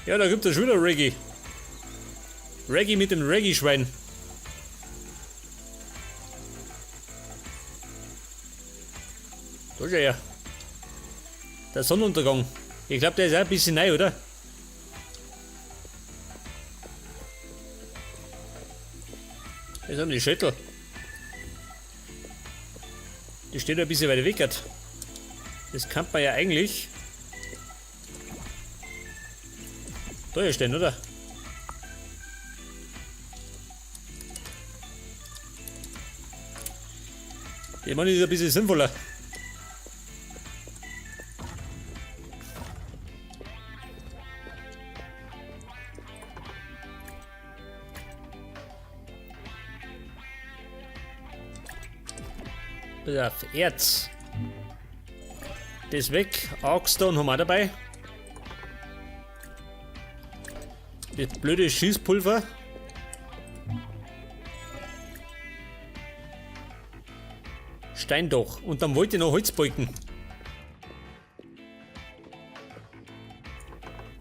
Ja, da gibt es schon wieder Reggae. Reggae mit dem Reggae-Schwein. Da ist er ja. Der Sonnenuntergang. Ich glaube, der ist auch ein bisschen neu, oder? Das haben die Schädel. Die steht ein bisschen weiter weg. Das kann man ja eigentlich da hier stehen, oder? Ich meine, das ist ein bisschen sinnvoller. Pass auf, Erz. Das weg. Arkstone haben wir auch dabei. Das blöde Schießpulver. Steindach. Und dann wollte ich noch Holzbalken.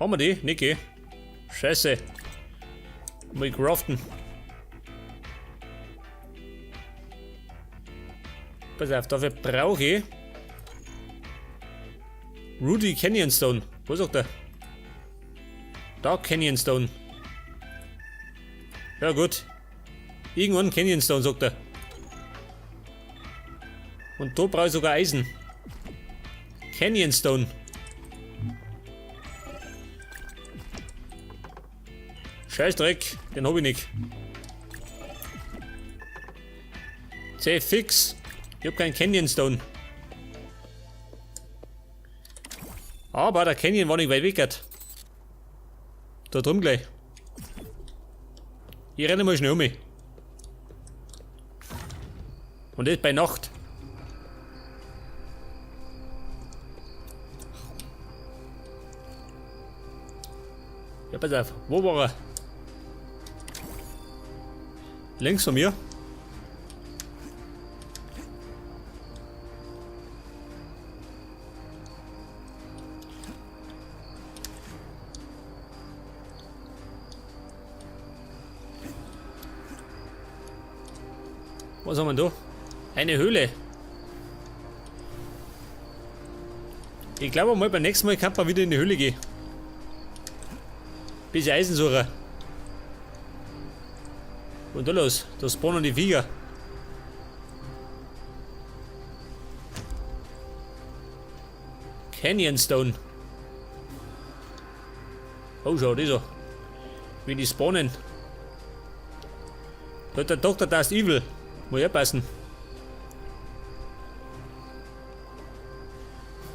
Haben wir die? Nicht, gell? Scheiße. Mal craften. Pass auf, dafür brauche ich Rudy Canyon Stone. Wo sagt er? Dark Canyon Stone. Ja gut. Irgendwann Canyon Stone, sagt er. Und da brauche ich sogar Eisen. Canyon Stone. Scheißdreck, den hab ich nicht. C fix. Ich hab keinen Canyon Stone. Aber der Canyon war nicht weit weg. Da drum gleich. Ich renne mal schnell um mich. Und das bei Nacht. Ja, pass auf. Wo war er? Links von mir. Was haben wir da? Eine Höhle. Ich glaube mal, beim nächsten Mal kann man wieder in die Höhle gehen. Bisschen Eisensucher. Und da los, da spawnen die Viecher. Canyon Stone. Oh, schau, das so. Wie die spawnen. Da hat der Dr. Dust Evil. Muss ja passen.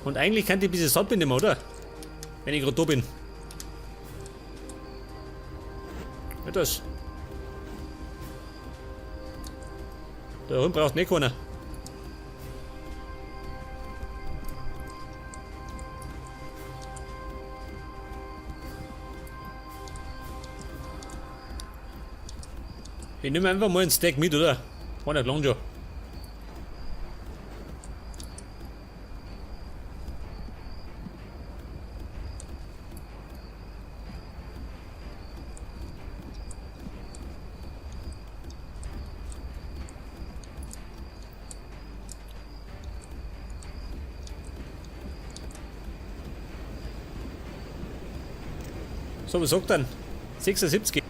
Und eigentlich kann ich ein bisschen Sand mitnehmen, oder? Wenn ich gerade da bin. Ja, das. Da rum braucht nicht keiner. Ich nehme einfach mal einen Stack mit, oder? War nicht lang schon. So, was sagt dann? 76.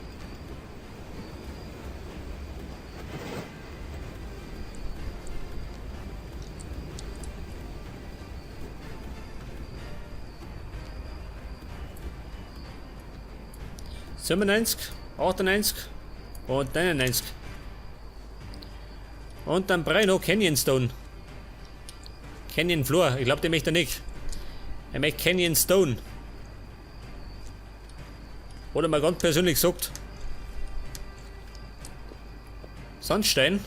97, 98 und 99. Und dann brauche ich noch Canyon Stone. Canyon Floor, ich glaube, den möchte er nicht. Er möchte Canyon Stone. Oder mal ganz persönlich gesagt. Sandstein.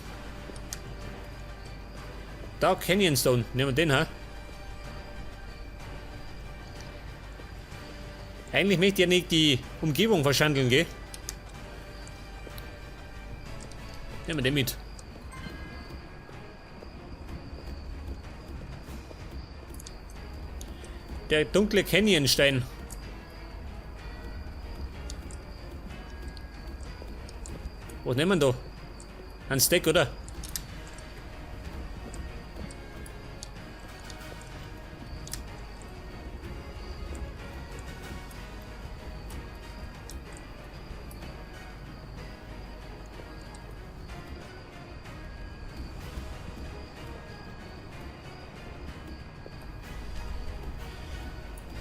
Da Canyon Stone. Nehmen wir den, ha? Eigentlich möchte ich ja nicht die Umgebung verschandeln, gell? Nehmen wir den mit. Der dunkle Canyonstein. Was nehmen wir da? Ein Steak, oder?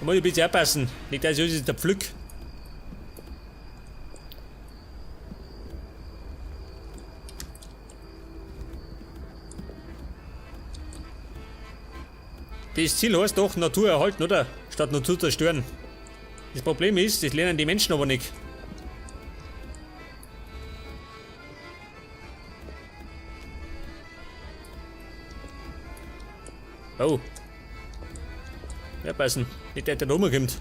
Da muss ich ein bisschen aufpassen. Nicht, dass ich uns der Pflück. Das Ziel heißt doch Natur erhalten, oder? Statt Natur zerstören. Das Problem ist, das lernen die Menschen aber nicht. Oh. Ja, passen. Nicht, dass der da rumkommt.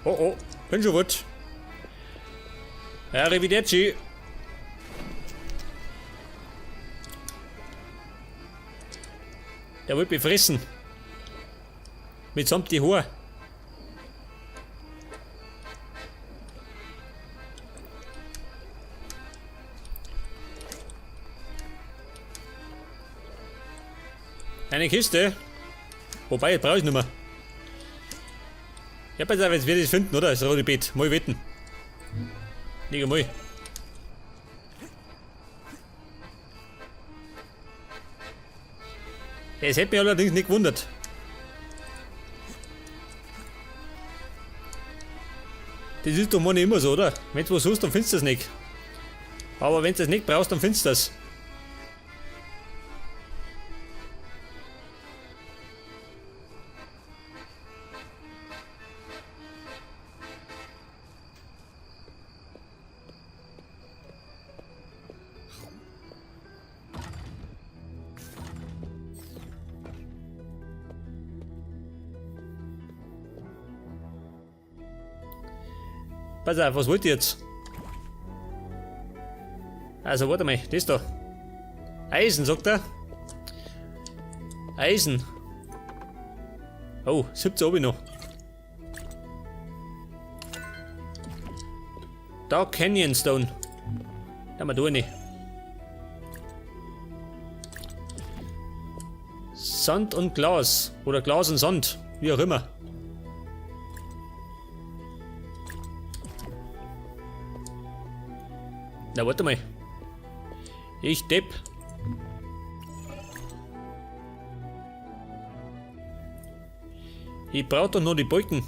Oh oh, bin schon gut. Arrivederci. Der wollte mich fressen. Mitsamt die Haare. Eine Kiste. Wobei, brauche ich nicht mehr. Ja, pass auf, jetzt werde ich es finden, oder? Das rote Beet. Mal wetten. Nicht einmal. Es hätte mich allerdings nicht gewundert. Das ist doch mal nicht immer so, oder? Wenn du was suchst, dann findest du das nicht. Aber wenn du das nicht brauchst, dann findest du das. Pass auf, was wollt ihr jetzt? Also, warte mal, das da. Eisen, sagt er. Eisen. Oh, 17 hab ich noch. Dark Canyon Stone. Da mal da nicht. Sand und Glas. Oder Glas und Sand. Wie auch immer. Na, warte mal. Ich Depp. Ich brauch doch nur die Balken.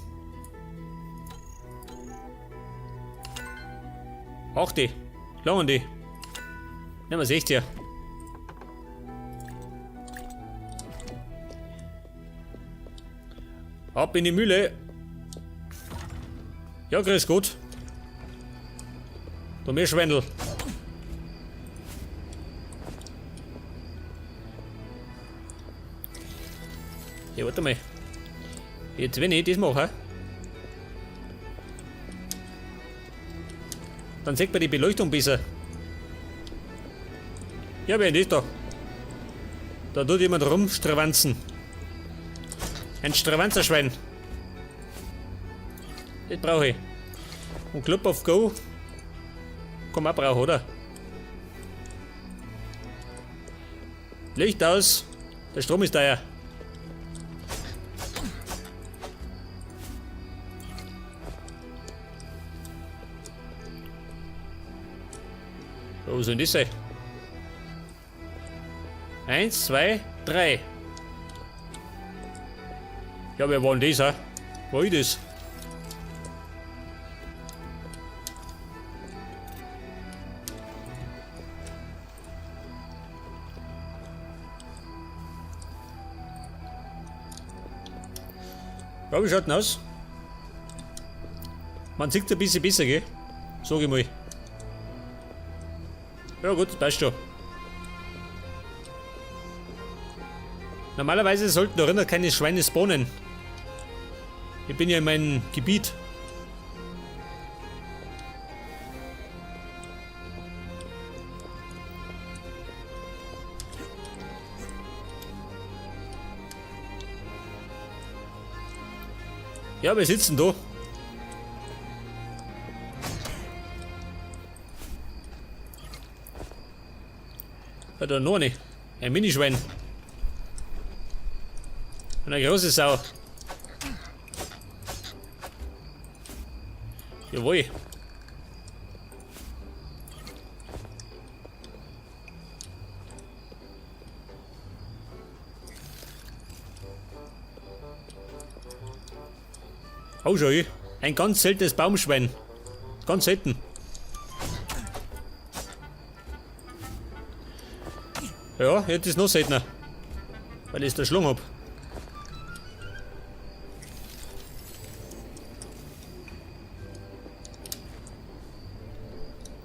Ach die. Langen die. Nehmen wir echt hier. Ab in die Mühle. Ja, grüß Gott. Du mir Schwendel. Ja, warte mal. Jetzt, wenn ich das mache, dann sieht man die Beleuchtung besser. Ja, wer ist das da? Da tut jemand rumstravanzen. Ein Stravanzerschwein. Das brauche ich. Und Club of Go kann man auch brauchen, oder? Licht aus. Der Strom ist teuer. Wo soll das sein? 1, 2, 3. Ja, wer war denn das, hä? War ich das? Ja, wie schaut denn aus? Man sieht ein bisschen besser, gell? Sag ich mal. Ja gut, das passt schon. Normalerweise sollten da drinnen keine Schweine spawnen. Ich bin ja in meinem Gebiet. Ja, wir sitzen da. Ja, da noch eine. Ein Minischwein. Und eine große Sau. Jawohl. Oh, schau ich. Ein ganz seltenes Baumschwein. Ganz selten. Ja, jetzt ist noch seltener. Weil ich es da schlungen hab.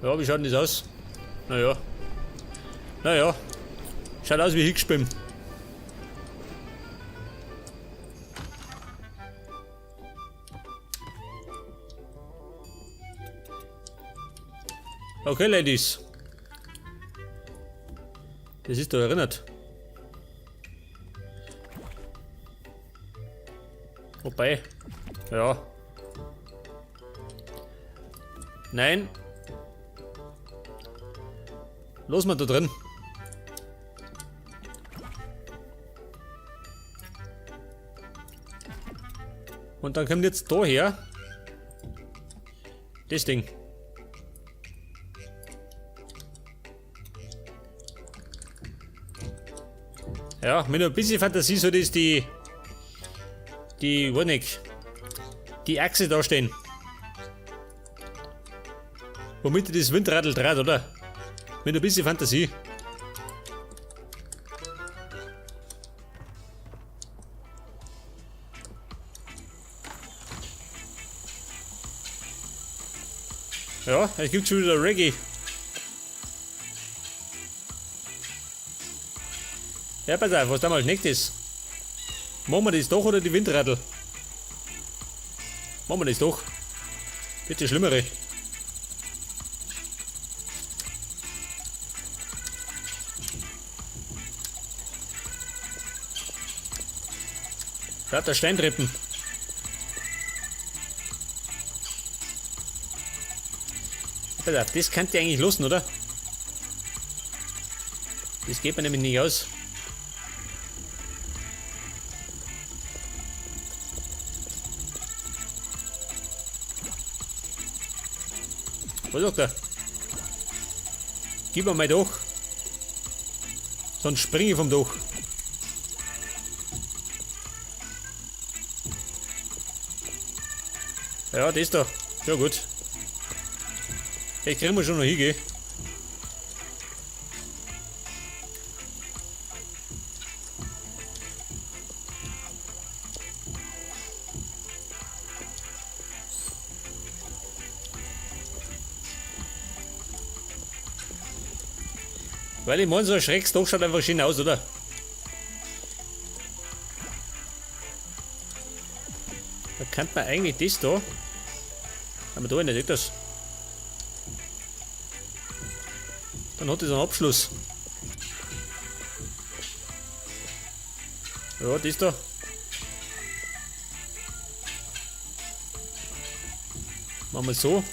Ja, wie schaut denn das aus? Naja. Naja. Schaut aus wie hingeschwimmt. Okay, Ladies. Das ist doch erinnert. Wobei. Ja. Nein. Los mal da drin. Und dann kommt jetzt da her. Das Ding. Ja, mit ein bisschen Fantasie soll das die, weiß nicht, die Achse da stehen. Womit das Windradl dreht, oder? Mit ein bisschen Fantasie. Ja, es gibt schon wieder Reggae. Ja, pass auf, was da mal nächstes ist. Machen wir das doch oder die Windradl? Machen wir das doch. Bitte Schlimmere. Lauter Steintreppen. Pass auf, das könnt ihr eigentlich lassen, oder? Das geht mir nämlich nicht aus. Was sagt er? Gib mir mal Dach. Sonst springe ich vom Dach. Ja, das da. Ja gut. Ich kriegen wir schon noch hin, gell? Weil ich meine, so ein schräges Dach schaut einfach schön aus, oder? Da könnte man eigentlich das da. Aber da nicht das. Dann hat das einen Abschluss. Ja, das da. Machen wir so.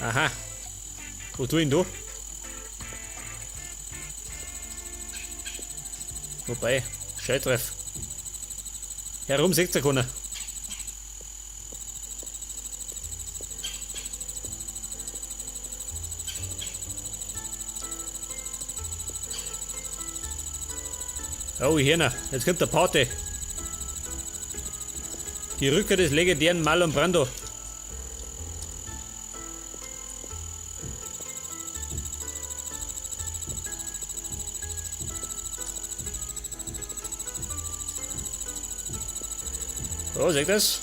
Aha. Wo tue ich denn da? Wobei, Scheitreff. Herum sieht's ja keiner. Oh, Hirner, jetzt kommt der Pate. Die Rückkehr des legendären Marlon Brando. So, seht ihr das?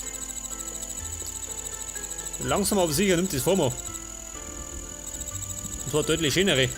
Langsam aber sicher nimmt das Form an. Und zwar deutlich schönere.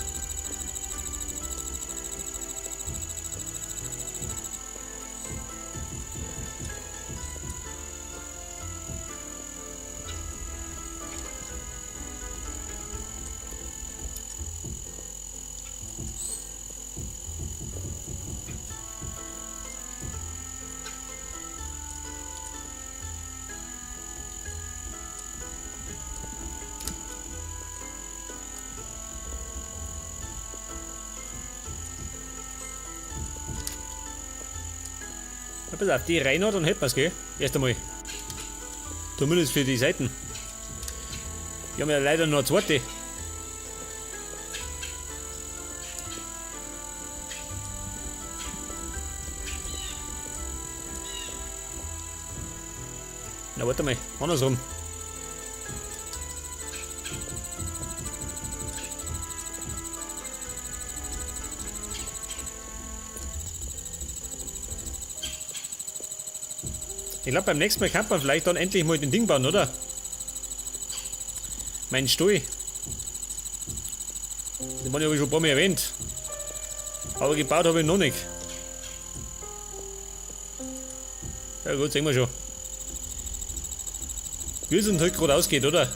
Na, pass auf, die rein, dann hätten wir's, gell? Erst einmal. Zumindest für die Seiten. Wir haben ja leider nur eine zweite. Na, warte mal, andersrum. Ich glaube, beim nächsten Mal kann man vielleicht dann endlich mal den Ding bauen, oder? Mein Stuhl. Den habe ich schon ein paar Mal erwähnt. Aber gebaut habe ich noch nicht. Ja gut, sehen wir schon. Wie es uns heute gerade ausgeht, oder?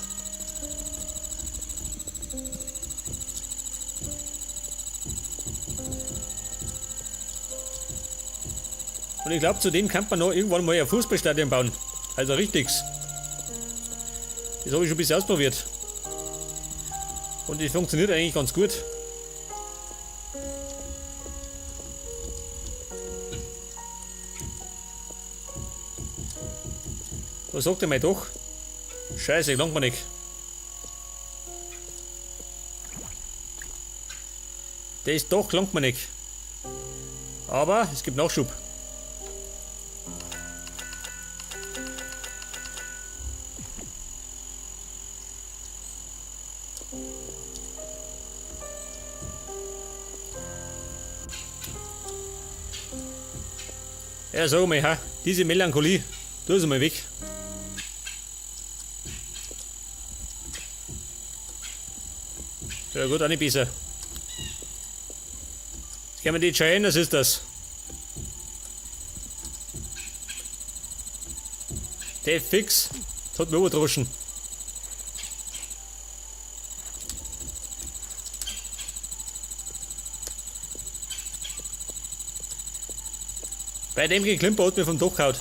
Und ich glaube, zudem kann man noch irgendwann mal ein Fußballstadion bauen. Also richtiges. Das habe ich schon ein bisschen ausprobiert. Und das funktioniert eigentlich ganz gut. Was sagt er mir doch? Scheiße, langt mir nicht. Das doch langt mir nicht. Aber es gibt Nachschub. Ja, sag mal, ha, diese Melancholie, tu sie mal weg. Ja gut, auch nicht besser. Jetzt können wir die entscheiden, das ist das. Der fix, das hat mir überdroschen. Bei dem Geklimper hat mir vom Dach gehauen.